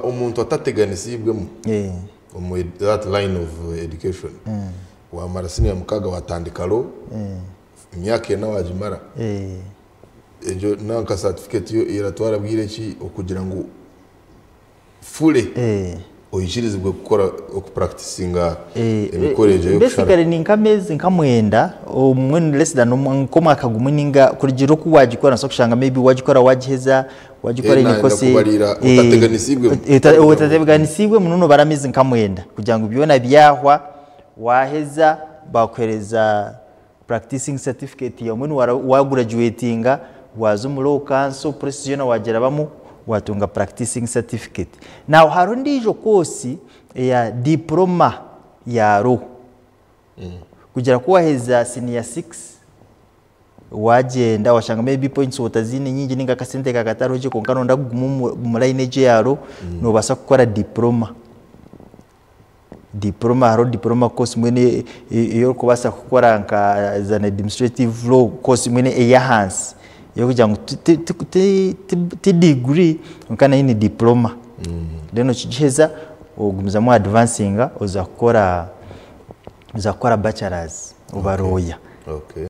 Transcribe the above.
Omuntu atateganisiibwemu omu that line of education, wamara siniya 6 watandika law, emyaka 4 wagimara, egyo nanka certificate yo eratwara bwire ki okugira ngu fully oyikirizibwe kukora, okupracticinga emikoro egyo y'okushara? Basically ni nk'ameezi nka 9, omwe less than nk'omwaka gumwe, ninga kurugiirira oku wagikora. Nosobola kushanga maybe wagikora wagiheza, wagikora Eh, eine course. Nakubarira otateganisibwemu. Otateganisibwemu nobara amezi nka 9 kugira ngu byona byahwa, waheza, bakuhereza practicing certificate yawe. Mbwenu wagraduatinga, waza omu Law Council, process yoona wagirabamu, watunga practicing certificate. Now hariho endiijo course eya diploma ya law, kugira ku waheza senior 6, wagyenda washanga maybe points otaziine nyingi ninga akasente kakatariho gye, kwonka noyenda kuguma omu line egyo eya law, nobaasa kukora diploma. Diploma, hariho diploma course mbwenu ei orikubaasa kukora nka as an administrative law course, mbwenu ey'ahansi ey'okugira ngu ti degree, kwonka nayo ni diploma. Then okigiheza, ogumizamu advancinga, oza kukora bachelors, oba lawyer.